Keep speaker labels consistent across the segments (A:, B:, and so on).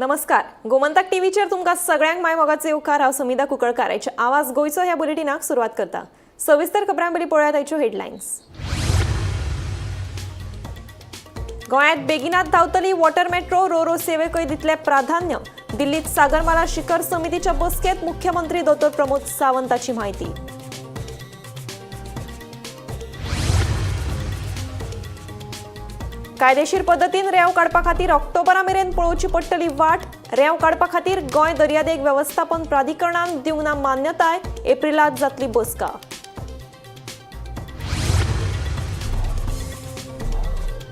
A: नमस्कार, गोमंतक टीव्हीचेर तुमकां सगळ्यांक माय मोगाचो येवकार. हांव समिधा कुंकळकार. आयच्या आवाज गोंयचो ह्या बुलेटिनाक सुरवात करता. सविस्तर खबरां पयलीं पळोवया आयच्यो हेडलायन्स. गोंयांत बेगिनात धांवतली वॉटर मेट्रो, रोरो सेवेकय दितले प्राधान्य. दिल्लीत सागरमाला शिखर समितीच्या बसकेत मुख्यमंत्री दोतोर प्रमोद सावंताची माहिती. कायदेशीर पद्दतीन रेंव काडपा खातीर ऑक्टोबरा मेरेन पळोवची पडटली वाट. रेंव काडपा खातीर गोंय दर्यादेग वेवस्थापन प्राधिकरणान दिवंक ना मान्यताय. एप्रिलांत जातली बसका.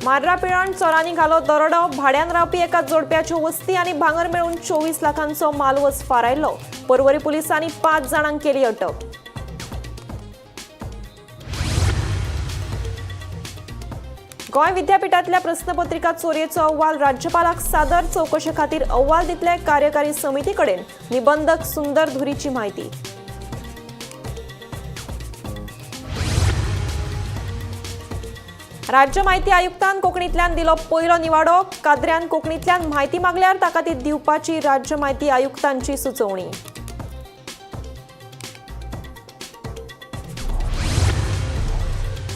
A: मार्रा पिळण चोरांनी घालो दरोडो. भाड्यान रावपी एका जोडप्याच्यो वस्ती आनी भांगर मेळून 24 लाखांचो मालवज फारायलो. पर्वरी पुलिसांनी 5 जाणांक केली अटक. गोंय विद्यापीठांतल्या प्रस्नपत्रिका चोरयेचो अहवाल राज्यपालाक सादर. चवकशे खातीर अहवाल दितले कार्यकारी समिती कडेन. निबंधक सुंदर धुरीची माहिती. राज्य माहिती आयुक्तान कोंकणींतल्यान दिलो पयलो निवाडो. काद्र्यान कोंकणींतल्यान म्हायती मागल्यार ताका ती दिवपाची राज्य माहिती आयुक्तांची सुचोवणी.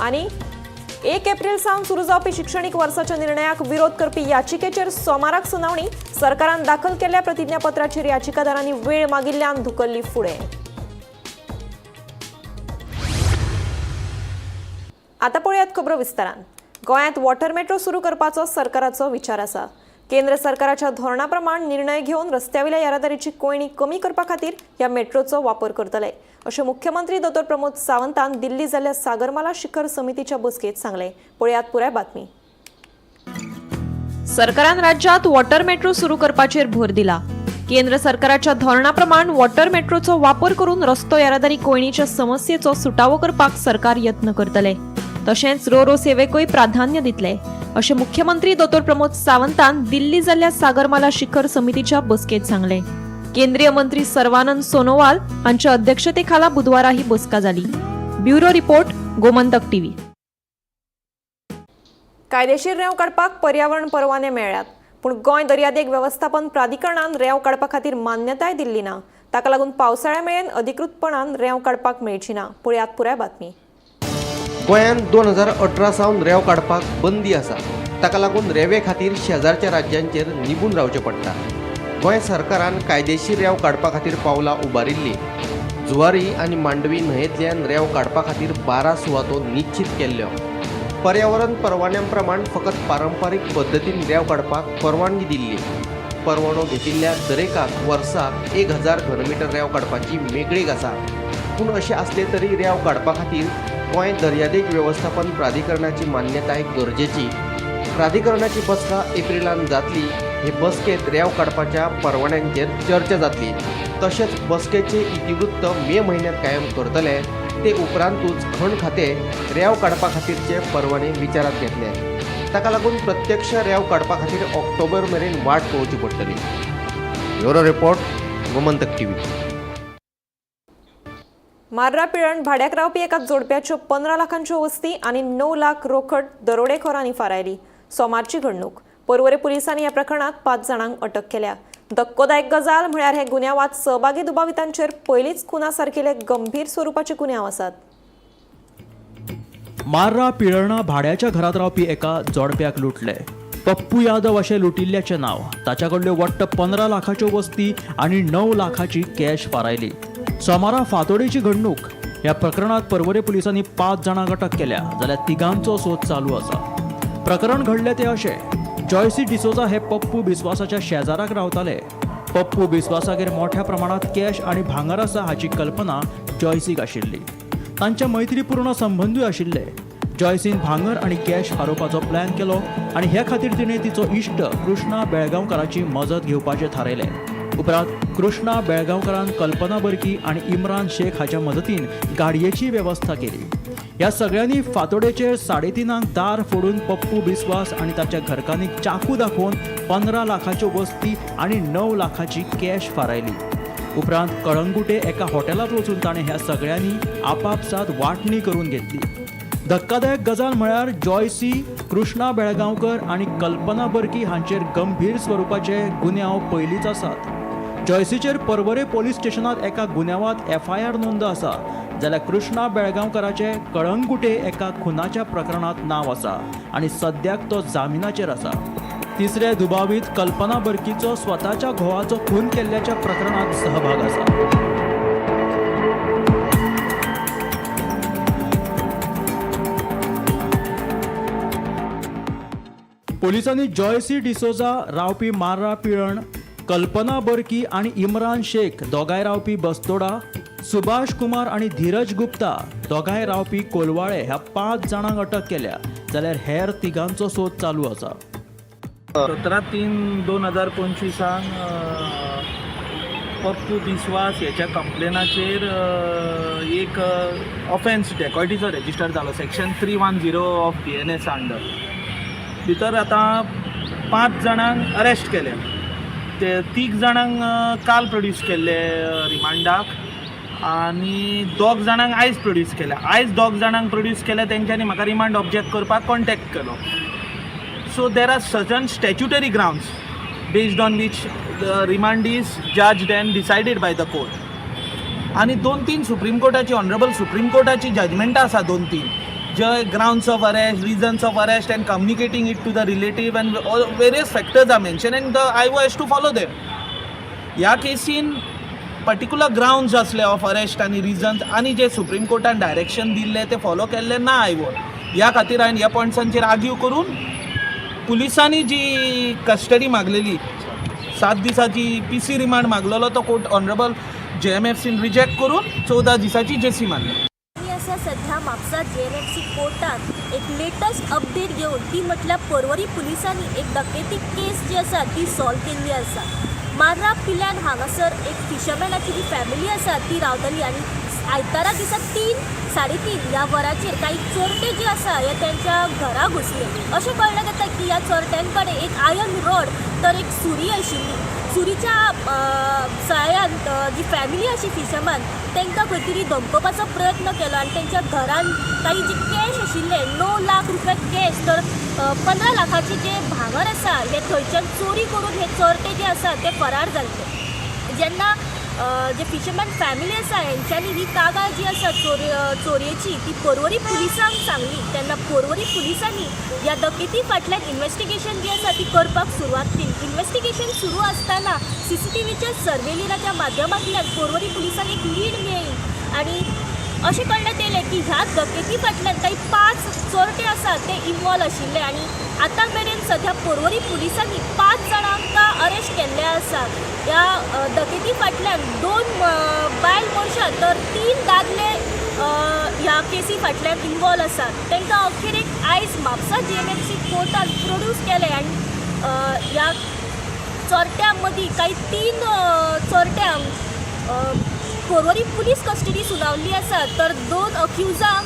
A: आनी 1 एप्रिल सावन सुरू जावपी शिक्षणीक वर्साच्या निर्णयाक विरोध करपी याचिकेचेर सोमाराक सुनावणी. सरकारान दाखल केल्ल्या प्रतिज्ञापत्राचेर याचिकादारांनी वेळ मागिल्ल्यान धुकल्ली फुडें. आतां पळयात खबरो विस्तारान. गोंयांत वॉटर मेट्रो सुरू करपाचो सरकाराचो विचार आसा. केंद्र सरकाराच्या धोरणा प्रमाण निर्णय घेवन रस्त्यावेल्या येरादारीची कोंयडी कमी करपा खातीर ह्या मेट्रोचो वापर करतले, अशें मुख्यमंत्री दोतोर प्रमोद सावंतान दिल्ली जाल्ल्या सागरमाला शिखर समितीच्या बसकेत सांगलें. पळयात पुराय बातमी. सरकारान राज्यात वॉटर मेट्रो सुरू करपाचेर भर दिला. केंद्र सरकाराच्या धोरणा प्रमाण वॉटर मेट्रोचो वापर करून रस्तो येरादारी कोंयडीच्या समस्येचो सुटावो करपाक सरकार यत्न करतले. तशेंच रोरो सेवेकूय प्राधान्य दितले, अशें मुख्यमंत्री दोतोर प्रमोद सावंतान दिल्ली जाल्ल्या सागरमाला शिखर समितीच्या बसकेत सांगलें. केंद्रीय मंत्री सर्वानंद सोनोवाल हांच्या अध्यक्षतेखाला बुधवारा ही बसका जाली. Bureau report, Gomantak TV. कायदेशीर रेंव काडपाक पर्यावरण परवाने मेळ्ळ्यात, पूण गोंय दर्यादेग वेवस्थापन प्राधिकरणान रेंव काडपा खातीर मान्यताय दिल्ली ना. ताका लागून पावसाळ्या मेरेन अधिकृतपणान रेंव काडपाक मेळची ना. पळयात पुराय बातमी.
B: गोंयांत 2018 सावन रेंव काडपाक बंदी आसा. ताका लागून रेंवे खातीर शेजारच्या राज्यांचेर निबून रावचें पडटा. गोंय सरकारान कायदेशीर रेंव काडपा खातीर पावलां उबारिल्लीं. जुवारी आनी मांडवी न्हंयेंतल्यान रेंव काडपा खातीर 12 सुवातो निश्चीत केल्ल्यो. पर्यावरण परवान्यां प्रमाण फकत पारंपारीक पद्दतीन रेंव काडपाक परवानगी दिल्ली. परवानो घेतिल्ल्या दरेकाक वर्साक 1000 घनमिटर रेंव काडपाची मेकळीक आसा. पूण अशें आसलें तरी रेंव काडपा खातीर गोंय दर्यादेग वेवस्थापन प्राधिकरणाची मान्यताय गरजेची. प्राधिकरणाची बसका एप्रिलांत जातली. हे बसकेंत रेंव काडपाच्या परवान्यांचेर चर्चा जातली. तशेंच बसकेचे इतिवृत्त मे म्हयन्यांत कायम करतले. ते उपरांतूच खण खातें रेंव काडपा खातीरचे परवाने विचारांत घेतले. ताका लागून प्रत्यक्ष रेंव काडपा खातीर ऑक्टोबर मेरेन वाट पळोवची पडटली. Bureau report, Gomantak TV.
A: Marra Pilerne भाड्याक रावपी एका जोडप्याच्यो 15 लाखांच्यो वस्ती आनी 9 लाख रोखड दरोडेखोरांनी फारायली. सोमारची घडणूक. पर्वरे पुलिसांनी ह्या प्रकरणात 5 जाणांक अटक केल्या. धक्कोदायक गजाल म्हळ्यार हे गुन्यांवात सहभागी दुबावितांचेर पयलींच खुना सारकिले गंभीर स्वरुपाचे गुन्यांव आसात.
C: मार्रा पिळर्णा भाड्याच्या घरात रावपी एका जोडप्याक लुटले. पप्पू यादव अशें लुटिल्ल्याचें नांव. ताच्या कडल्यो वट्ट 15 लाखाच्यो वस्ती आनी 9 लाखाची कॅश फारायली. सोमारा फांतोडेची घडणूक. ह्या प्रकरणात पर्वरे पुलिसांनी 5 जाणांक अटक केल्या, जाल्यार तिगांचो सोद चालू आसा. प्रकरण घडलें तें अशें, जॉयसी डिसोजा हे पप्पू बिस्वासाच्या शेजाराक रावताले. पप्पू बिस्वासागेर मोठ्या प्रमाणात कॅश आनी भांगर आसा हाची कल्पना जॉयसीक आशिल्ली. तांचे मैत्रीपूर्ण संबंदूय आशिल्ले. जॉयसीन भांगर आनी कॅश फारोवपाचो प्लॅन केलो आनी हे खातीर तिणें तिचो इश्ट कृष्णा बेळगांवकाराची मजत घेवपाचें थारायलें. उपरांत कृष्णा बेळगांवकारान कल्पना बर्की आनी इम्रान शेख हाच्या मदतीन गाडयेची वेवस्था केली. ह्या सगळ्यांनी फांतोडेचेर 3:30 दार फोडून पप्पू बिस्वास आनी ताच्या घरकान्नीक चाकू दाखोवन 15 लाखाच्यो वस्ती आनी 9 लाखाची कॅश फारायली. उपरांत कळंगुटे एका हॉटेलांत वचून ताणें ह्या सगळ्यांनी आपापसात वांटणी करून घेतली. धक्कादायक गजाल म्हळ्यार जॉयसी, कृष्णा बेळगांवकर आनी कल्पना बर्की हांचेर गंभीर स्वरुपाचे गुन्यांव पयलींच आसात. जॉयसीचेर पर्वरे पोलीस स्टेशनांत एका गुन्यांवांत एफआयआर नोंद आसा, जाल्यार कृष्णा बेळगांवकराचे कळंगुटे एका खुनाच्या प्रकरणांत नांव आसा आनी सद्याक तो जामिनाचेर आसा. तिसरे दुबावीत कल्पना बर्कीचो स्वताच्या घोवाचो खून केल्ल्याच्या प्रकरणांत सहभाग आसा. पोलिसांनी जॉयसी डिसोजा रावपी मार्रा पिळण, कल्पना बर्की आनी इम्रान शेख दोगांय रावपी बस्तोडा, सुभाष कुमार आनी धीरज गुप्ता दोगांय रावपी कोलवाळे ह्या 5 जाणांक अटक केल्या, जाल्यार हेर तिगांचो सोद चालू आसा.
D: 17/3/2025 पप्पू बिस्वास ह्याच्या कंप्लेनाचेर एक ऑफेन्स डेकॉयटीचो रेजिस्टर जालो section 310 of BNS under. भितर आतां 5 जाणांक अरेस्ट केले. ते 3 जाणांक काल प्रोड्यूस केल्ले रिमांडाक आनी 2 जाणांक आयज प्रोड्यूस केले. आयज 2 जाणांक प्रोड्यूस केले, तेंच्यांनी म्हाका रिमांड ऑब्जेक्ट करपाक कॉन्टेक्ट केलो. So there are certain statutory grounds based on which the remand is judged and decided by the court. आनी 2-3 सुप्रीम कोर्टाची, ऑनरेबल सुप्रीम कोर्टाची जजमेंटां आसा 2-3, जे grounds of arrest, reasons of arrest and communicating it to the relative and various factors are mention and the IO has to follow them. ह्या casein particular ग्रावंड्स आसले of arrest आनी reasons आनी जे supreme कोर्टान direction दिल्लें तें follow केल्लें ना आयओन. ह्या खातीर हांवें ह्या पॉयंट्सांचेर आर्ग्यू करून पुलिसांनी जी कस्टडी मागलेली, 7 दिसाची पीसी रिमांड मागलेलो, तो कोर्ट ऑनरेबल जेएमएफसीन रिजेक्ट करून 14 दिसाची जेसी मारली.
E: आमी आसा सध्या म्हापसा जेएमएफसी कोर्टात एक लेटस्ट अपडेट घेवन, ती म्हटल्यार पर्वरी पुलिसांनी एक डकेती केस जी आसा ती सॉल्व केल्ली आसा. मार्रा पिल्यान हांगासर एक फिशरमॅनाची जी फॅमिली आसा ती रावताली आनी आयतारा दिसा 3-3:30 ह्या वराचेर काही चोरटे जे आसा हे तेंच्या घरा घुसले. अशें कळ्ळें जाता की ह्या चोरट्यां कडेन एक आयर्न रॉड तर एक सुरी आशिल्ली. सुरीच्या सहायान जी फॅमिली आशी फिशरमॅन तांकां खंय तरी धमकोवपाचो प्रयत्न केलो आनी तेंच्या घरान काही जी कॅश आशिल्ले 9 लाख रुपया कॅश तर 15 लाखाचे जे भांगर आसा हे थंयच्यान चोरी करून हे चोरटे जे आसा ते फरार जाल्ले. जेन्ना जे फिशरमॅन फॅमिली आसा हेंच्यांनी ही कागाळ जी आसा चोरयेची ती पर्वरी पुलिसांक सांगली, तेन्ना पर्वरी पुलिसांनी ह्या डकेती फाटल्यान इन्वेस्टिगेशन जी आसा ती करपाक सुरवात केली. इन्वेस्टिगेशन सुरू आसतना सीसीटीव्हीच्या सर्वेलिनाच्या माध्यमांतल्यान पर्वरी पुलिसांक एक लीड मेळ्ळी आनी अशें कळण्यात येयलें की ह्या डकेती फाटल्यान काही 5 चोरटे आसात ते इनवॉल्व आशिल्ले आनी आतां मेरेन सध्या पर्वरी पुलिसांनी 5 जाणांक अरेस्ट केल्ले आसा. ह्या डकेती फाटल्यान 2 बायल मनशां तर 3 दादले ह्या केसी फाटल्यान इनवॉल्व आसात. तांकां अखेरेक आयज म्हापसा जीएमएफसी कोर्टान प्रोड्यूस केले आनी ह्या चोरट्यां मदीं कांय 3 चोरट्यांक पर्वरी पुलीस कस्टडी सुनावल्ली आसा तर 2 अक्युजांक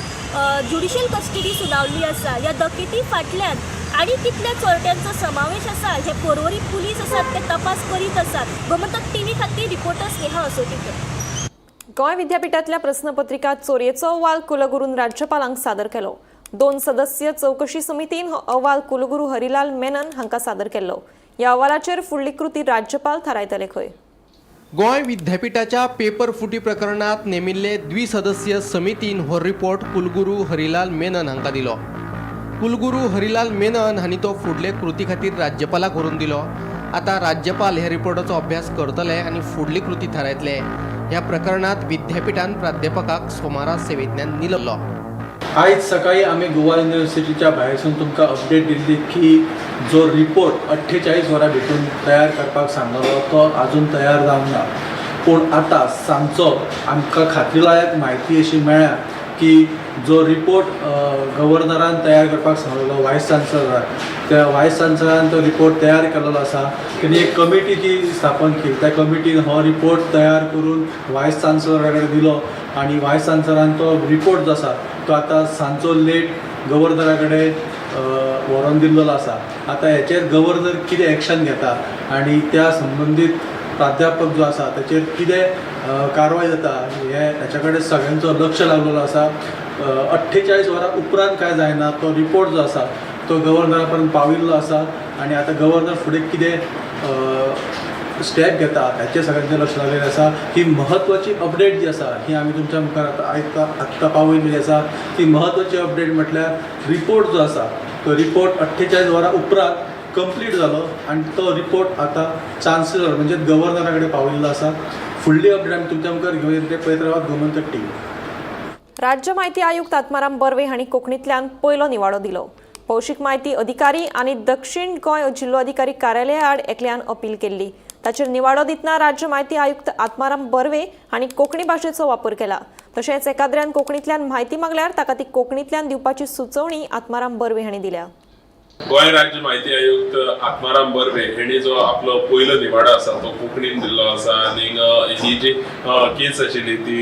E: ज्युडिशियल कस्टडी सुनावल्ली आसा. ह्या डकेती फाटल्यान आनी कितल्या चोरट्यांचो समावेश आसा हे पर्वरी पुलीस आसात ते तपास करीत आसात. गोमंतक टीव्ही खातीर रिपोर्टर स्नेहा असोटीकर.
A: गोंय विद्यापीठांतल्या प्रस्नपत्रिका चोरयेचो अहवाल कुलगुरून राज्यपालांक सादर केलो. 2 सदस्य चवकशी समितीन हो अहवाल कुलगुरू हरिलाल मेनन हांकां सादर केल्लो. ह्या अहवालाचेर फुडली कृती राज्यपाल थारायतले खंय.
B: गोंय विद्यापीठाच्या पेपर फुटी प्रकरणात नेमिल्ले द्विसदस्यीय समितीन हो रिपोर्ट कुलगुरू हरिलाल मेनन हांकां दिलो. कुलगुरू हरिलाल मेनन हांणी तो फुडले कृती खातीर राज्यपालाक व्हरून दिलो. आतां राज्यपाल ह्या रिपोर्टाचो अभ्यास करतले आनी फुडली कृती थारायतले. ह्या प्रकरणात विद्यापीठान प्राध्यापकाक सोमारा सेवेंतल्यान निलबलो.
F: आयज सकाळी आमी गोवा युनिवर्सिटीच्या भायरसून तुमकां अपडेट दिल्ली की जो रिपोर्ट 48 वरां भितून तयार करपाक सांगलेलो तो आजून तयार जावंक ना. पूण आतां सांजचो आमकां खात्रीलायक म्हायती अशी मेळ्ळ्या की जो रिपोर्ट गव्हर्नरान तयार करपाक सांगलेलो वायस चान्सलराक, त्या वायस चान्सलरान तो रिपोर्ट तयार केलेलो आसा. तेणी एक कमिटी जी स्थापन केली, त्या कमिटीन हो रिपोर्ट तयार करून वायस चान्सलरा कडेन दिलो आनी वायस चान्सलरान तो रिपोर्ट जो आसा तो आतां सांजचो लेट गव्हर्नरा कडेन व्हरोन दिल्लो आसा. आतां हेचेर गव्हर्नर कितें एक्शन घेता आनी त्या संबंदीत प्राध्यापक जो आसा ताचेर कितें कारवाय जाता हें ताच्या कडेन सगळ्यांचो लक्ष लागलेलो आसा. 48 वरां उपरांत काय जायना, तो रिपोर्ट जो आसा तो गव्हर्नरा पर्यंत पाविल्लो आसा आनी आतां गव्हर्नर फुडें कितें स्टेप घेता हाचें सगळ्यांचें लक्ष लागलेलें आसा. ही म्हत्वाची अपडेट जी आसा ही आमी तुमच्या मुखार आतां आयता आत्तां पावयलेली आसा. ती म्हत्वाची अपडेट म्हटल्यार रिपोर्ट जो आसा तो रिपोर्ट 48 वरां उपरांत कंप्लीट जालो आनी तो रिपोर्ट आतां चान्सलर म्हणजे गव्हर्नरा कडेन पाविल्लो आसा. फुडली अपडेट आमी तुमच्या मुखार घेवन येतले. पळयत रावात गोमंतक टीव्ही.
A: राज्य माहिती आयुक्त आत्माराम बर्वे हांणी कोंकणींतल्यान पयलो निवाडो दिलो. भौशीक माहिती अधिकारी आनी दक्षिण गोंय जिल्लो अधिकारी कार्यालया आड एकल्यान अपील केल्ली. ताचेर निवाडो दितना राज्य माहिती आयुक्त आत्माराम बर्वे हांणी कोंकणी भाशेचो वापर केला. तशेंच एकाद्र्यान कोंकणींतल्यान म्हायती मागल्यार ताका ती कोंकणींतल्यान दिवपाची सुचोवणी आत्माराम बर्वे हांणी दिल्या.
G: गोंय राज्य माहिती आयुक्त आत्माराम बर्वे हेणी जो आपलो पयलो निवाडो आसा तो कोंकणीन दिल्लो आसा आनी ही जी केस आशिल्ली ती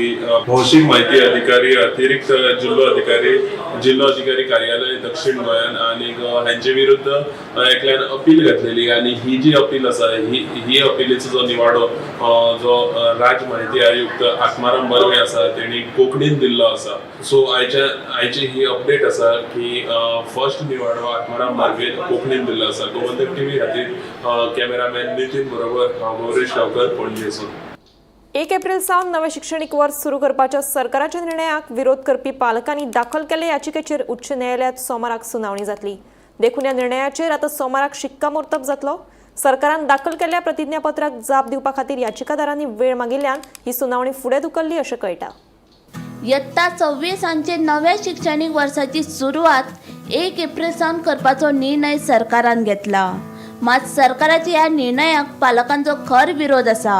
G: भौशीक माहिती अधिकारी, अतिरिक्त जिल्लो अधिकारी, जिल्लो अधिकारी कार्यालय दक्षिण गोंयान आनी हेंचे विरुद्ध एकल्यान अपील घातलेली आनी ही जी अपील आसा ही अपिलीचो जो निवाडो जो राज्य माहिती आयुक्त आत्माराम बर्वे आसा तेणी कोंकणीन दिल्लो आसा. सो आयची ही अपडेट आसा की फर्स्ट निवाडो आत्माराम बर्वे कोंकणीन दिल्लो आसा. गोमंतक टीव्ही खातीर कॅमेरामॅन नितीन बरोबर हांव गौरेश गांवकर, पणजेसून.
A: 1 एप्रिल सावन नवें शिक्षणीक वर्स सुरू करपाच्या सरकाराच्या निर्णयाक विरोध करपी पालकांनी दाखल केल्ले याचिकेचेर उच्च न्यायालयांत सोमाराक सुनावणी जातली. देखून ह्या निर्णयाचेर आतां सोमाराक शिक्कामोर्तब जातलो. सरकारान दाखल केल्ल्या प्रतिज्ञापत्राक जाप दिवपा खातीर याचिकादारांनी वेळ मागिल्ल्यान ही सुनावणी फुडें धुकल्ली अशें कळटा.
H: यत्ता 26 हांचे नव्या शिक्षणीक वर्साची सुरवात 1 एप्रिल सावन करपाचो निर्णय सरकारान घेतला. मात सरकाराच्या ह्या निर्णयाक पालकांचो खर विरोध आसा.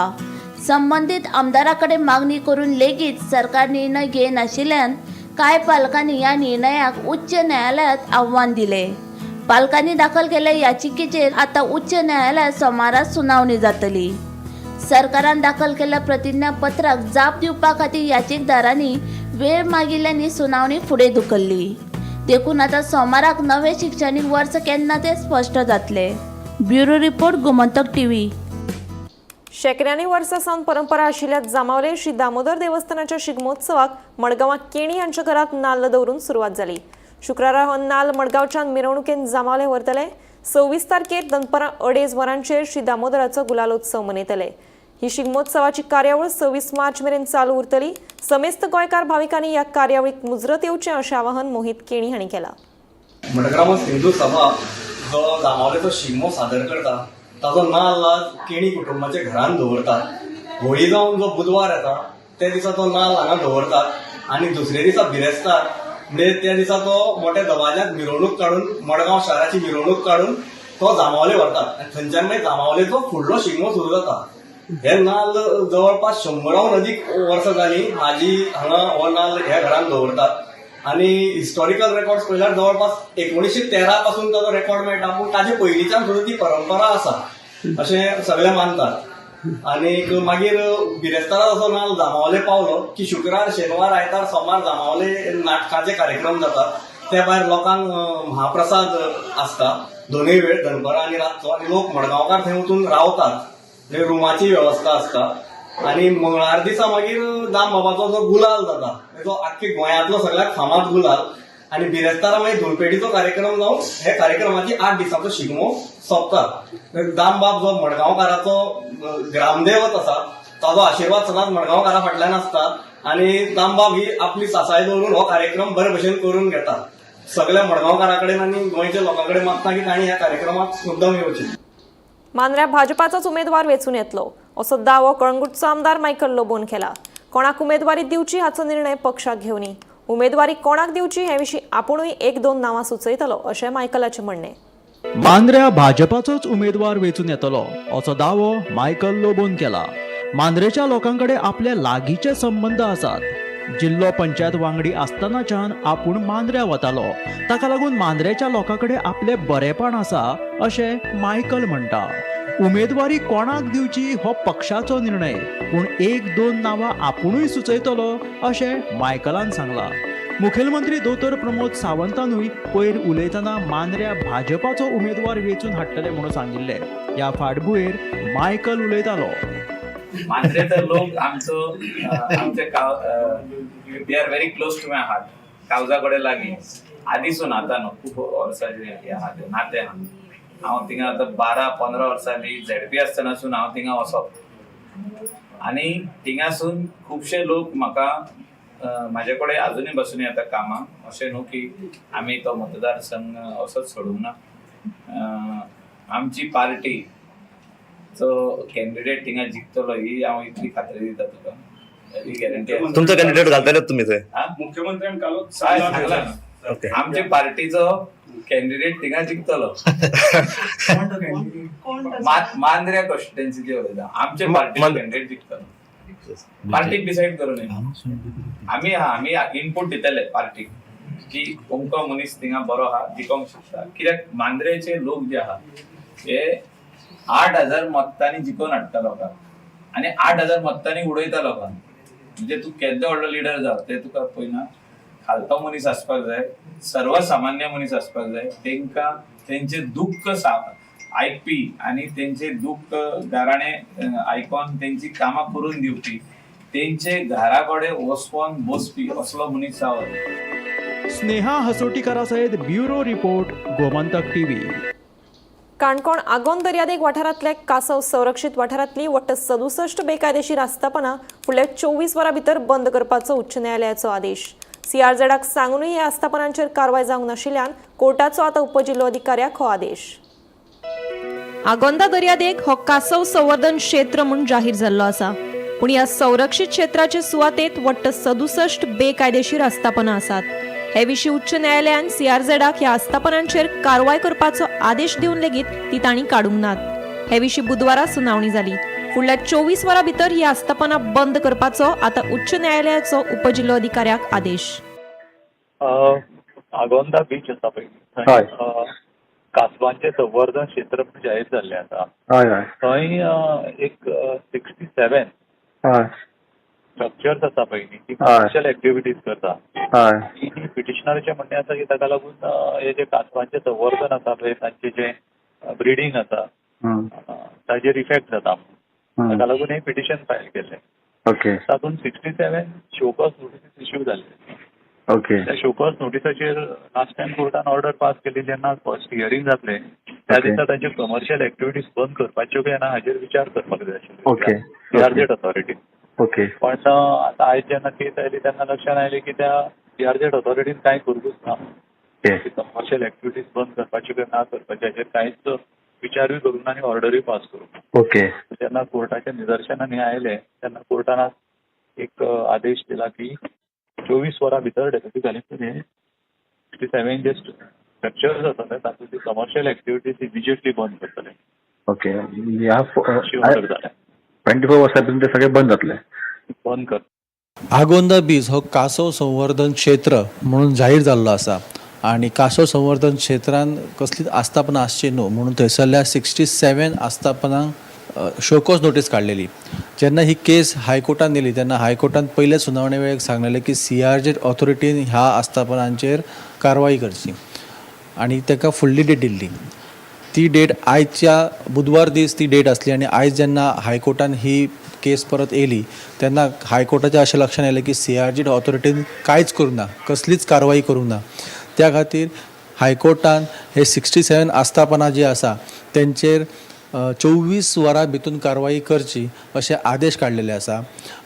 H: संबंदीत आमदारा कडेन मागणी करून लेगीत सरकार निर्णय घेयनाशिल्ल्यान कांय पालकांनी ह्या निर्णयाक उच्च न्यायालयांत आव्हान दिलें. पालकांनी दाखल केल्ल्या याचिकेचेर आतां उच्च न्यायालयांत सोमारा सुनावणी जातली. सरकारान दाखल केल्ल्या प्रतिज्ञापत्राक जाप दिवपा खातीर याचिकदारांनी वेळ मागिल्ल्यान ही सुनावणी फुडें धुकल्ली. देखून आतां सोमाराक नवें शिक्षणीक वर्स केन्ना तें स्पश्ट जातलें. Bureau report, Gomantak TV.
A: शेंकड्यांनी वर्सां सावन परंपरा आशिल्ल्या जांबावले श्री दामोदर देवस्थानाच्या शिगमोत्सवाक मडगांवां केणी हांच्या घरांत नाल्ल दवरून सुरवात जाली. शुक्रारा हो नाल्ल मडगांवच्यान मिरवणुकेन जांबावले व्हरतले. 26 तारखेर दनपरां 2:30 वरांचेर श्री दामोदराचो गुलालोत्सव मनयतले. ही शिगमोत्सवाची कार्यावळ 26 मार्च मेरेन चालू उरतली. समेस्त गोंयकार भाविकांनी ह्या कार्यावळीक मुजरत येवचें अशें आवाहन मोहित केणी हांणी केलां.
I: मडगांव हिंदू सभा जो जांबावलेचो शिगमो सादर करता ताजो नाल्ल आज केणी कुटुंबाच्या घरान दवरतात. होळी जावन जो बुधवार येता त्या दिसा तो नाल्ल हांगा दवरतात आनी दुसरे दिसा बिरेस्तार, म्हणजे त्या दिसा तो मोठ्या दबाज्यात मिरवणूक काडून, मडगांव शाराची मिरवणूक काडून तो जांबावले व्हरतात आनी थंयच्यान मागीर जांबावलेचो फुडलो शिगमो सुरू जाता. हे नाल्ल जवळपास 100राहून अदीक वर्सां जाली हाजी हांगा हो नाल्ल ह्या घरान दवरतात आनी हिस्टॉरिकल रेकॉर्ड पळयल्यार जवळपास 1913 पासून ताजो रेकॉर्ड मेळटा, पूण ताजे पयलींच्यान सुद्दां ती परंपरा आसा अशें सगळे मानतात. आनीक मागीर बिरेस्तारा असो नाल्ल जांबावले पावलो की शुक्रार, शेनवार, आयतार, सोमार जांबावले नाटकाचे कार्यक्रम जातात. त्या भायर लोकांक महाप्रसाद आसता दोनूय वेळ, दनपरां आनी रातचो, आनी लोक मडगांवकार थंय वचून रावतात, म्हणजे रुमाची वेवस्था आसता. आनी मंगळार दिसा मागीर दाम बाबाचो जो गुलाल जाता, जो आख्खे गोंयांतलो सगळ्यात फामाद गुलाल, आनी बिरेस्तारा मागीर धुलपेटीचो कार्यक्रम जावन हे कार्यक्रमाची 8 दिसांचो शिगमो सोंपता. दामबाब जो मडगांवकाराचो ग्रामदेवत आसा, ताजो आशिर्वाद सदांच मडगांवकारा फाटल्यान आसता आनी दामबाब ही आपली सासाय दवरून हो कार्यक्रम बरे भशेन करून घेता. सगळ्या मडगांवकारा कडेन आनी गोंयच्या लोकां कडेन मागता की तांणी ह्या कार्यक्रमाक मुद्दम येवची.
A: मांद्र्या भाजपाचोच उमेदवार वेंचून येतलो असो दावो कळंगूटचो आमदार मायकल लोबोन केला. कोणाक उमेदवारी दिवची हाचो निर्णय पक्षाक घेवनी. उमेदवारी कोणाक दिवची हे विशीं आपुणूय 1-2 नांवां सुचयतलो अशें मायकलाचें म्हणणें.
C: मांद्र्या भाजपाचोच उमेदवार वेंचून येतलो असो दावो मायकल लोबोन केला. मांद्रेच्या लोकां कडेन आपले लागींचे संबंद आसात. जिल्लो पंचायत वांगडी आसतनाच्यान आपूण मांद्र्या वतालो, ताका लागून मांद्रेच्या लोकां कडेन आपलें बरेपण आसा अशें मायकल म्हणटा. उमेदवारी कोणाक दिवची हो पक्षाचो निर्णय, पूण 1-2 नांवां आपुणूय सुचयतलो अशें मायकलान सांगलां. मुखेलमंत्री दोतोर प्रमोद सावंतानूय पयर उलयतना मांद्र्या भाजपाचो उमेदवार वेंचून हाडटले म्हणून सांगिल्लें. ह्या फाटभुंयेर मायकल उलयतालो.
J: मांद्रेचो लोक आमचो आमचे गांव, they are very close to my heart. कावजा कडेन लागीं आदीसून, आतां न्हू, खूब वर्सांचें हें आहा तें नातें आहा. हांव थिंगा आतां 12-15 वर्सां झेडपी आसतनासून हांव थिंगा वचप आनी थिंगासून खुबशे लोक म्हाका म्हाजे कडेन आजुनूय बसून येता कामाक. अशें न्हू की आमी तो मतदारसंघ असोच सोडूंक ना. आमची पार्टी चो कॅन्डिडेट थिंगा जिखतलो ही हांव इतली खात्री दिता तुका, ही गॅरंटी.
K: तुमचो कॅन्डिडेट घालतले तुमी थंय?
G: मुख्यमंत्र्यान कालूच
J: हय, सांगलां न्हू. आमचे पार्टीचो कॅन्डिडेट थिंगा जिखतलो. मांद्र्या कॉन्स्टिट्युएन्सीचे उलयता. आमचे पार्टी कॅन्डिडेट जिखतलो, पार्टीक डिसायड करूं न्ही. आमी हा, आमी इनपूट दितले पार्टीक की अमको मनीस थिंगा बरो आहा, जिखोंक शकता. कित्याक मांद्रेचे लोक जे आहा हे 8000 मतांनी जिखोवन हाडटा लोकांक आनी 8000 मतांनी उडयता लोकांक. म्हणजे तूं केद्दो व्हडलो लिडर जाव ते तुका पळयना. खालतो मनीस आसपाक जाय, सर्वसामान्य मनीस आसपाक जाय. तेंकां तेंचे दुख्ख आयकपी आनी तेंचे दुख्ख गाराणे आयकोन तेंची कामां करून दिवपी, तेंचे घरा कडेन वचोन बसपी असलो मनीस जावो.
C: स्नेहा हसोटीकरा सयत bureau report, Gomantak TV.
A: Canacona Agonda दर्यादेग वाठारांतले कासव संरक्षीत वाठारांतली वट्ट 67 बेकायदेशीर आस्थापनां फुडल्या 24 वरां भितर बंद करपाचो उच्च न्यायालयाचो आदेश. सीआरझेडाक सांगूनय ह्या आस्थापनांचेर कारवाय जावंक नाशिल्ल्यान कोर्टाचो आतां उपजिल्लोधिकाऱ्याक हो आदेश. आगोंदा दर्यादेग हो कासव संवर्धन क्षेत्र म्हूण जाहीर जाल्लो आसा, पूण ह्या संरक्षीत क्षेत्राचे सुवातेत वट्ट 67 बेकायदेशीर आस्थापनां आसात. हे विशीं उच्च न्यायालयान सीआरझेडाक ह्या आस्थापनांचेर कारवाय करपाचो आदेश दिवन लेगीत ती तांणी काडूंक नात. हे विशीं बुधवारा सुनावणी जाली. फुडल्या 24 वरां भितर ही आस्थापनां बंद करपाचो आतां उच्च न्यायालयाचो उपजिल्लोधिकाऱ्याक आदेश.
L: आगोंदा बीच आसा पळय, थंय कासवांचें संवर्धन क्षेत्र म्हूण जाहीर जाल्लें आसा.
M: हय हय.
L: थंय एक 67 स्ट्रक्चर्स आसा पळय न्ही, ती कमर्शियल एक्टिविटीज करता. आनी पिटिशनराचें म्हणणें आसा की ताका लागून हे जे कासवांचें संवर्धन आसा पळय, तांचें जें ब्रिडींग आसा ताजेर इफेक्ट जाता. ताका लागून हें पिटिशन फायल केल्लें. तातूंत 67 शोकॉज नोटिसीस इश्यू जाल्ले. त्या शोकॉज नोटिसाचेर लास्ट टायम कोर्टान ऑर्डर पास केली. जेन्ना फर्स्ट हियरींग जातलें त्या दिसा तांच्यो कमर्शियल एक्टिविटीज बंद करपाच्यो काय ना हाजेर विचार करपाक जाय आशिल्लो सीआरझेड ऑथॉरिटीन. पण आतां आयज जेन्ना केस आयली तेन्ना लक्षांत आयलें की त्या सीआरझेड ऑथॉरिटीन कांय करुंकूच ना. कमर्शियल एक्टिविटीज बंद करपाच्यो काय ना करपाच्यो हाजेर कांयच विचारूय करूंक ना आनी ऑर्डरूय पास करूंक ना. जेन्ना कोर्टाच्या निदर्शनान हें आयलें तेन्ना कोर्टान आज एक आदेश दिला की 24 वरां भितर डेप्युटी कलेक्टर हे 67 जे स्ट्रक्चर्स आसा तातूंतली कमर्शियल एक्टिविटीज इमिजिएटली बंद करतले.
M: ह्या
L: अशी ऑर्डर जाल्या.
M: 24 वर्सां भितर ते सगळे बंद जातले.
L: बंद कर.
F: आगोंदा बीच हो कासव संवर्धन क्षेत्र म्हणून जाहीर जाल्लो आसा आनी कासव संवर्धन क्षेत्रान कसलीच आस्थापनां आसची न्हू म्हणून थंयसरल्या 67 आस्थापनांक शोकॉज नोटीस काडलेली. जेन्ना ही केस हायकोर्टान नेली तेन्ना हायकोर्टान पयल्या सुनावणे वेळार सांगलेलें की सीआरझेड ऑथॉरिटीन ह्या आस्थापनांचेर कारवाय करची आनी ताका फुडली डेट दिल्ली. ती डेट आयच्या बुधवार दीस ती डेट आसली आनी आयज जेन्ना हायकोर्टान ही केस परत येयली तेन्ना हायकोर्टाच्या अशें लक्षांत आयलें की सीआरझेड ऑथॉरिटीन कांयच करूंक ना, कसलीच कारवाय करूंक ना. त्या खातीर हायकोर्टान हे 67 आस्थापनां जी आसा तेंचेर 24 वरां भितून कारवाई करची अशे आदेश काडलेले आसा.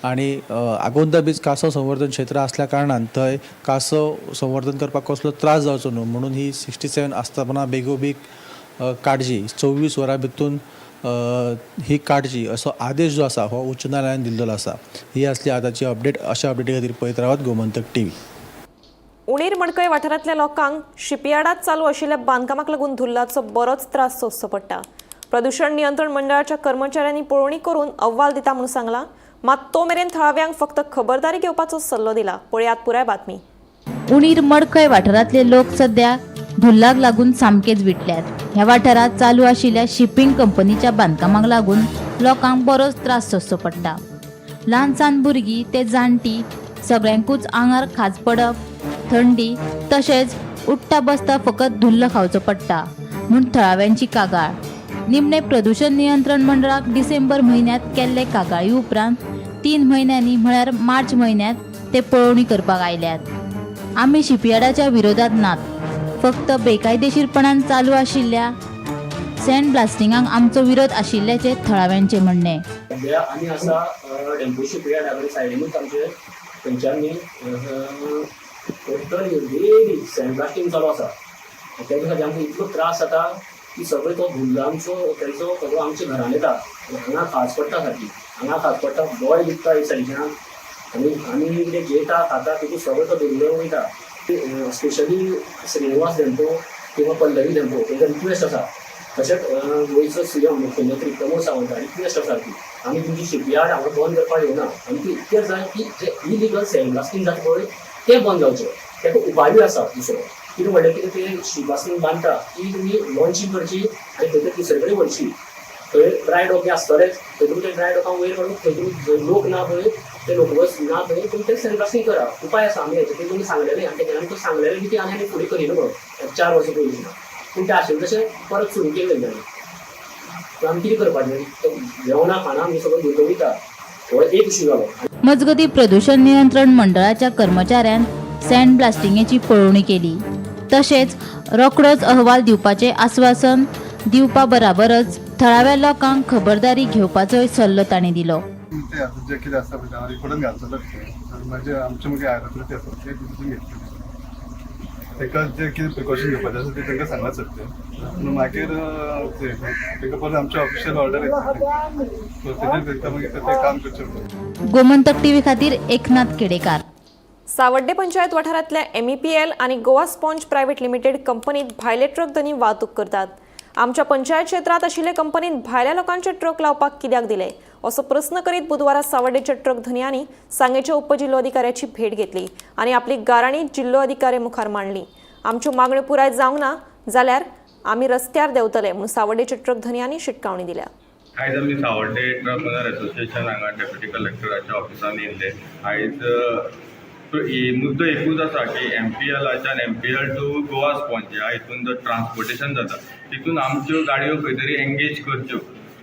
F: आनी आगोंदा बीच कासव संवर्धन क्षेत्र आसल्या कारणान थंय कासव संवर्धन करपाक कसलो त्रास जावचो न्हू म्हणून ही 67 आस्थापनां बेगोबेग काडची, 24 वरां भितून ही काडची असो आदेश जो आसा हो उच्च न्यायालयान दिल्लो आसा. ही आसली आतांची अपडेट. अशा अपडेटी खातीर पळयत रावात गोमंतक टीव्ही.
A: उणीर मडकय वाठारांतल्या लोकांक शिपयार्डात चालू आशिल्ल्या बांदकामाक लागून धुल्लाचो बरोच त्रास सोंसचो पडटा. प्रदूषण नियंत्रण मंडळाच्या कर्मचाऱ्यांनी पळोवणी करून अहवाल दिता म्हणून सांगला, मात तो मेरेन थळाव्यांक फक्त खबरदारी घेवपाचो सल्लो दिला. पळयात पुराय बातमी.
H: उणीर मडकय वाठारांतले लोक सध्या धुल्लाक लागून सामकेच विटल्यात. ह्या वाठारांत चालू आशिल्ल्या शिपींग कंपनीच्या बांदकामाक लागून लोकांक बरोच त्रास सोंसचो पडटा. ल्हान सान भुरगीं ते जाणटी सगळ्यांकूच आंगार खाज पडप, थंडी तशेंच उठ्ठा बसता फकत धुल्ल खावचो पडटा म्हूण थळाव्यांची कागाळ. निमणे प्रदूषण नियंत्रण मंडळाक डिसेंबर म्हयन्यांत केल्ले कागाळी उपरांत 3 म्हयन्यांनी म्हळ्यार मार्च म्हयन्यांत ते पळोवणी करपाक आयल्यात. आमी शिपयार्डाच्या विरोधात नात, फक्त बेकायदेशीरपणान चालू आशिल्ल्या सँड ब्लास्टिंगाक आमचो विरोध आशिल्ल्याचें थळाव्यांचें म्हणणें.
K: सद्या आमी आसा डेम्पो शिपयार्डा कडेन सायडीनूच आमचे, थंयच्यान न्ही टोटली डेली सँड ब्लास्टींग चालू आसा. तेजे खातीर आमकां इतलो त्रास जाता की सगळो तो धुल्ल आमचो तेंचो सगळो आमच्या घरान येता. हांगा खाज पडटा सारकी, हांगा खाज पडटा, दोळे दुखता एक सायडीच्यान. आनी आमी कितें जेयता खाता तितून सगळो तो धुल्ल वयता. स्पेशली श्रीनिवास धेंपो किंवा पल्लवी धेंपो तेंकां रिक्वेस्ट आसा. तशेंच गोंयचो सीएम मुख्यमंत्री प्रमोद सावंत रिक्वेस्ट आसा की आमी तुमची शिपयार्ड हांगा बंद करपाक येवना. आमकां इतकें जाय की जे इलिगल सँड ब्लास्टींग जाता पळय तें बंद जावचें. ताका उपायूय आसा दुसरो कितें म्हणल्यार कितें तें शिप बांदता ती तुमी लॉन्चींग करची आनी खंय तरी दुसरे कडेन व्हरची. थंय ड्राय डॉक बी आसतलेच, थंय तुमी ते ड्राय डॉका वयर काडून थंय तुमी जंय लोक ना पळय ते लोक ना थंय तुमी ते सँड ब्लास्टींग करा. उपाय आसा. आमी हेचे तुमी सांगलेलें आनी तेंच्यांनी आमकां सांगलेलें बी ती आनी आमी फुडें करिना म्हणून 4 वर्सां पयलीं, पूण तें आशिल्लें तशें परत सुरू केलें तेंच्यांनी. आमी कितें करपाचें? जेवणां खाणां आमी सगळें धुल्ल वयता. हो एक इशू जालो.
H: मजगतीं, प्रदूषण नियंत्रण मंडळाच्या कर्मचाऱ्यान सँड ब्लास्टिंगेची पळोवणी केली. तशेंच रोखडोच अहवाल दिवपाचें आस्वासन दिवपा बराबरच थळाव्या लोकांक खबरदारी घेवपाचोय सल्लो तांणी दिलो.
N: ते आतां जे कितें आसा पळय रिपोर्टान घालतलो ते आनी मागीर आमचे मागीर हायर ऑथॉरिटी आसा ते डिसिजन घेतले. ताका जे कितें प्रिकॉशन घेवपाचें आसा ते तांकां सांगलां सर ते. पूण मागीर तांकां परत आमचे ऑफिशियल ऑर्डर येतली, सो तेजेर तांकां मागीर ते काम करचें पडटलें.
H: गोमंतक टीव्ही खातीर एकनाथ केडेकार.
A: सावड्डे पंचायत वाठारांतल्या एमईपीएल आनी गोवा स्पॉन्ज प्रायव्हेट लिमिटेड कंपनीत भायले ट्रक धनी वाहतूक करतात. आमच्या पंचायत क्षेत्रांत आशिल्ले कंपनीत भायल्या लोकांचे ट्रक लावपाक कित्याक दिले असो प्रस्न करीत बुधवारा सावड्डेच्या ट्रक धनयांनी सांगेच्या उपजिल्लोधिकाऱ्याची भेट घेतली आनी आपली गाराणी जिल्लोधिकारी मुखार मांडली. आमच्यो मागण्यो पुराय जावंक ना जाल्यार आमी रस्त्यार देंवतले म्हूण सावड्डेच्या ट्रक धनयांनी शिटकावणी दिल्या.
O: आयज आमी सावड्डे ट्रक ओनर एसोसिएशन हांगा डेप्युटी कलेक्टराच्या ऑफिसान येयल्ले. आयज मुद्दो एकूच आसा की एमपीएलाच्यान एमपीएल टू गोवा स्पॉन्ज ह्या हितून जो ट्रान्सपोर्टेशन जाता तितून आमच्यो गाडयो खंय तरी एंगेज करच्यो.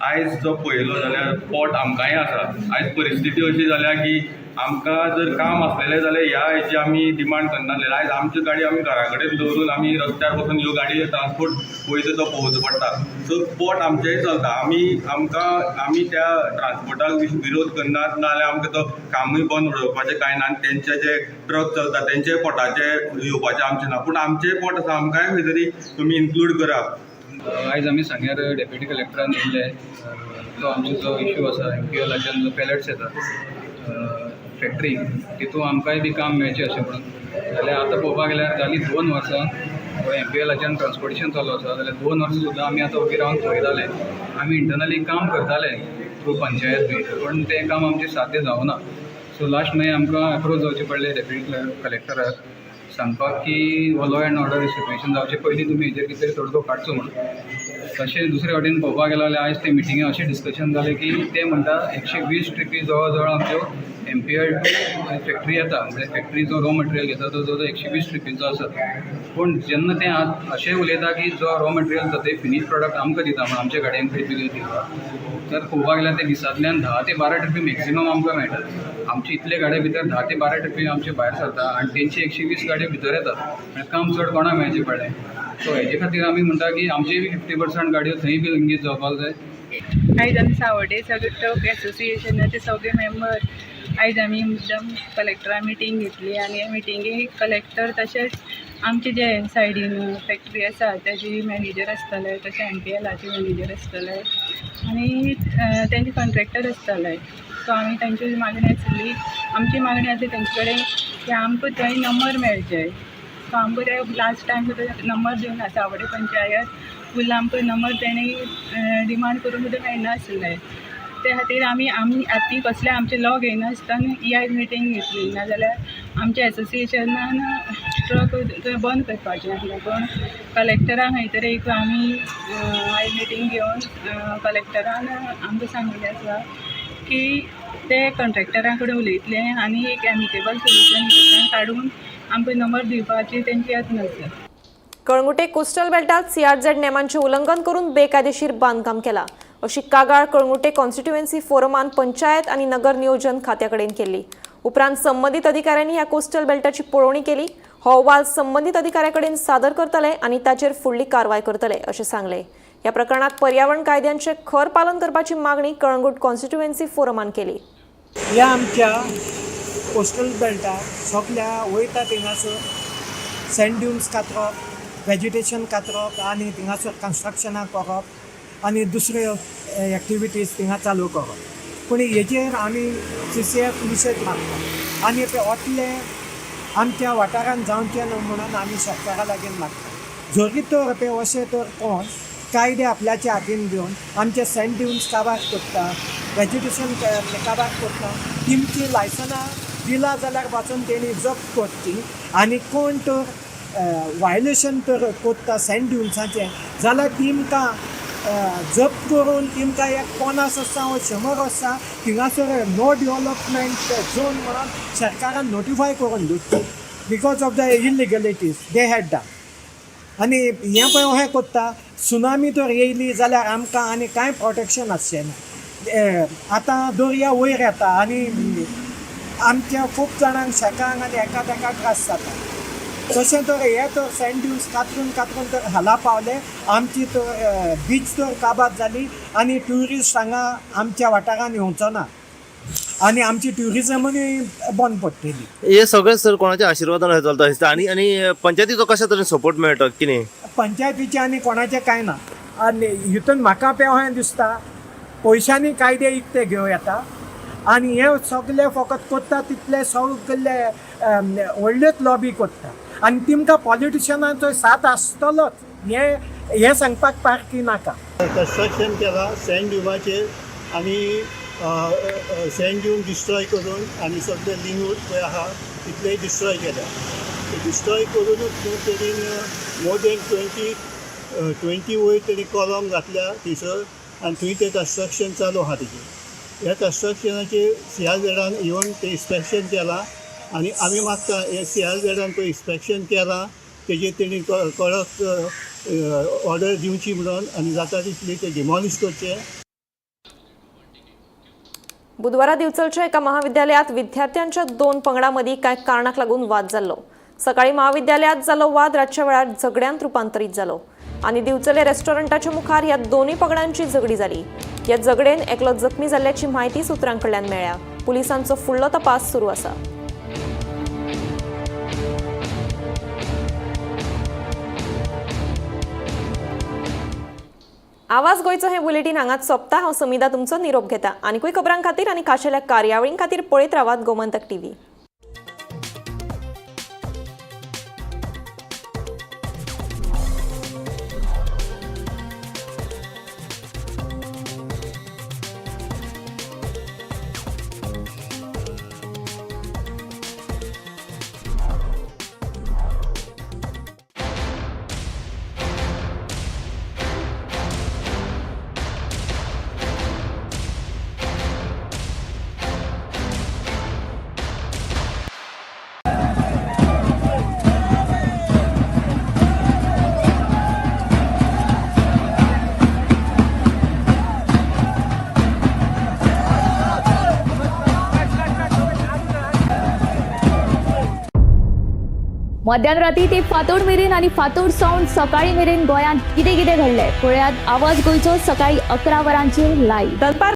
O: आयज जो पळयलो जाल्यार पोट आमकांय आसा. आयज परिस्थिती अशी जाल्या की आमकां जर काम आसलेलें जाल्यार ह्या हेची आमी डिमांड करनासलेले. आयज आमच्यो गाडी आमी घरा कडेन दवरून आमी रस्त्यार वचून ह्यो गाडी ट्रान्सपोर्ट वयता तो पळोवचो पडटा. सो पोट आमचेंय चलता. आमी आमकां आमी त्या ट्रान्सपोर्टाक विरोध करनात, नाजाल्यार आमकां तो कामूय बंद उडोवपाचें कांय ना. आनी तेंचे जे ट्रक चलता तेंचेय पोटाचें येवपाचें आमचें ना, पूण आमचेंय पोट आसा, आमकांय खंय तरी तुमी इन्क्लूड करा.
P: आयज आमी सांग्यार डेप्युटी कलेक्टरान येयल्ले. तो आमचो जो इशू आसा एमपीएलाच्यान जो पॅलेट्स येता फॅक्टरी तितून आमकांय बी काम मेळचें अशें म्हणून. जाल्यार आतां पळोवपाक गेल्यार जालीं 2 वर्सां एमपीएलाच्यान ट्रान्सपोर्टेशन चालू आसा. जाल्यार 2 वर्सां सुद्दां आमी आतां उबी रावन पळयताले. आमी इंटरनली काम करताले थ्रू पंचायत बी, पूण तें काम आमचें साध्य जावना. सो लास्ट मागीर आमकां एप्रोच जावचें पडलें डेप्युटी कलेक्टराक सांगपाक की हो लॉ एंड ऑर्डर सिट्युएशन जावचे पयलीं तुमी हेजेर कितें तरी तोडगो काडचो म्हणून. तशें दुसरे वटेन पळोवपाक गेलो जाल्यार आयज ते मिटिंगे अशें डिस्कशन जालें की ते म्हणटा 120 ट्रिपी जवळ जवळ आमच्यो एमपीएल टू फॅक्टरी येता, म्हणजे फॅक्टरी जो रॉ मटेरियल घेता तो जवळ जवळ 120 ट्रिपींचो आसा. पूण जेन्ना ते अशें उलयता की जो रॉ मटेरियल जाता ते फिनीश प्रोडक्ट आमकां दिता म्हणून आमच्या गाडयांक ट्रिपी दिता, तर पळोवपाक गेल्यार ते दिसांतल्यान 10 ते 12 ट्रिपी मॅक्सिमम आमकां मेळटात. आमचे इतले गाडये भितर 10 ते 12 ट्रिपी आमचे भायर सरता आनी तेंची 120 गाडयो भितर येतात. आनी काम चड कोणाक मेळचें पडलें. सो हेजे खातीर आमी म्हणटा की आमचे बी 50% गाडयो थंय बी एंगेज जावपाक जाय.
Q: आयज आमी सावड्डे सगळे ट्रक एसोसिएशनाचे सगळे मेंबर आयज आमी मुद्दम कलेक्टरा मिटींग घेतली आनी ह्या मिटिंगेक कलेक्टर तशेंच आमचे जे सायडीन फॅक्टरी आसा तेजी मॅनेजर आसतले, तशें एमपीएलाचे मॅनेजर आसतले आनी तेंचे कॉन्ट्रॅक्टर आसतले. सो आमी तेंची मागणी आसली, आमची मागणी आसली तेंचे कडेन की आमकां थंय नंबर मेळचे. सो आमकां ते लास्ट टायम सुद्दां नंबर दिवना. सावड्डे पंचायत फूल आमकां नंबर तेणी डिमांड करून सुद्दां मेळनासले. ते खातीर आमी आमी आतां कसले आमचे लॉ घेयनासतना ही आयज मिटींग घेतली, नाजाल्यार आमच्या एसोसिएशनान ट्रक थंय बंद करपाचें आसलें. पूण कलेक्टरान खंय तरी एक आमी आयज मिटींग घेवन कलेक्टरान आमकां सांगिल्लें आसा की ते कॉन्ट्रॅक्टरा कडेन उलयतले आनी एक एमिकेबल सोल्युशन हितूंतल्यान काडून आमकां नंबर दिवपाची तेंची यत्न आसा.
A: कळंगुटे कोस्टल बेल्टात सीआरझेड नेमांचे उल्लंघन करून बेकायदेशीर बांदकाम केला अशी कागाळ कळंगुटे कॉन्स्टिट्युएन्सी फोरमान पंचायत आनी नगर नियोजन खात्याकडेन केल्ली. उपरांत संबंदीत अधिकाऱ्यांनी ह्या कोस्टल बेल्टाची पळोवणी केली. हो अहवाल संबंदीत अधिकाऱ्या कडेन सादर करतले आनी ताचेर फुडली कारवाय करतले अशें सांगलें. ह्या प्रकरणात पर्यावरण कायद्यांचे खर पालन करपाची मागणी कळंगूट कॉन्स्टिट्युएन्सी फोरमान केली.
R: ह्या आमच्या कोस्टल बेल्टार सगल्या वयता थिंगासर सँड ड्युन्स कातरप, वेजिटेशन कातरप आनी थिंगासर कन्स्ट्रक्शनां करप आनी दुसऱ्यो एक्टिविटीज थिंगा चालू करप. पूण हेजेर आमी CCF निशेध मागता आनी ते ओतले आमच्या वाठारांत जावचें न्हू म्हणून आमी सरकारा लागीं मागता. जरी तर ते अशें तर कोण कायदे आपल्याच्या हातीन घेवन आमचे सँड ड्युन्स काबार करता, वेजिटेशन काबार करता, तेमची लायसनां दिला जाल्यार पासून तेणी जप्त करची आनी कोण तर वायलेशन तर करता सँड ड्युन्साचें जाल्यार तेमकां जप्त करून तेमकां एक 50 वर्सां वा 100 वर्सां थिंगासर नो डेवलपमेंट झोन म्हणून सरकारान नोटिफाय करून दिवची because of the illegalities they had done. आनी हें पळय अशें करता, सुनामी तर येयली जाल्यार आमकां आनी कांय प्रोटेक्शन आसचें ना. आतां दर्या वयर येता आनी आमच्या खूब जाणांक शेकांक आनी एका तेका त्रास जाता. तशें तर हे तर सँड ड्युन्स कातरून कातरून तर हाला पावले, आमची तर बीच तर काबार जाली आनी ट्युरिस्ट हांगा आमच्या वाठारांत येवचो ना आनी आमची ट्युरिजमूय बंद पडटली.
S: हे सगळें सर कोणाच्या आशिर्वादान चलता दिसता आनी आनी पंचायतीचो कशा तरेन सपोर्ट मेळटा कितें?
R: पंचायतीचें आनी कोणाचें कांय ना. आनी हितून म्हाका पळय अशें दिसता पयशांनी कायदे इकते घेवं येता आनी हे सगळे फकत करता तितले सगळे व्हडल्योच लॉबी करता आनी तेमकां पॉलिटिशनांचो साथ आसतलोच हें हें सांगपाक पारकी नाका.
T: कन्स्ट्रक्शन केलां सँड ड्युनाचेर आनी सँड ड्यून डिस्ट्रॉय करून आनी सगळे लिंगूड पळय आहा तितलेय डिस्ट्रॉय केल्या. डिस्ट्रॉय करूनच न्हू तेणीन मोर दॅन 20 वयर तेणी कॉलम घातल्या थंयसर आनी थंय तें कन्स्ट्रक्शन चालू आहा तेजें. ह्या कन्स्ट्रक्शनाचेर CRZान येवन तें इन्स्पेक्शन केलां आनी आमी मागता हे CRZान पळय इन्स्पेक्शन केलां तेजेर तेणी कडक ऑर्डर दिवची म्हणून आनी जाता तितली तें डिमॉलिश करचें.
A: बुधवारा दिवचलच्या एका महाविद्यालयात विद्यार्थ्यांच्या 2 पंगडांमदीं कांय कारणाक लागून वाद जाल्लो. सकाळी महाविद्यालयात जाल्लो वाद रातच्या वेळार झगड्यांत रुपांतरीत जालो आनी दिवचले रेस्टॉरंटाच्या मुखार ह्या दोनूय पंगडांची झगडी जाली. ह्या झगडेन एकलो जखमी जाल्ल्याची म्हायती सुत्रां कडल्यान मेळ्ळ्या. पुलिसांचो फुडलो तपास सुरू आसा. आवाज गोंयचो हे बुलेटीन हांगाच सोंपता. हांव समिदा तुमचो निरोप घेता. आनीकूय खबरां खातीर आनी खाशेल्या कार्यावळीं खातीर पळयत रावात गोमंतक टीव्ही.
U: मध्यान राती ते फातोड मेरेन आनी फातोड सावन सकाळी मेरेन गोंयांत कितें कितें घडलें पळयात आवाज गोंयचो सकाळी 11 वरांचेर लायव्ह.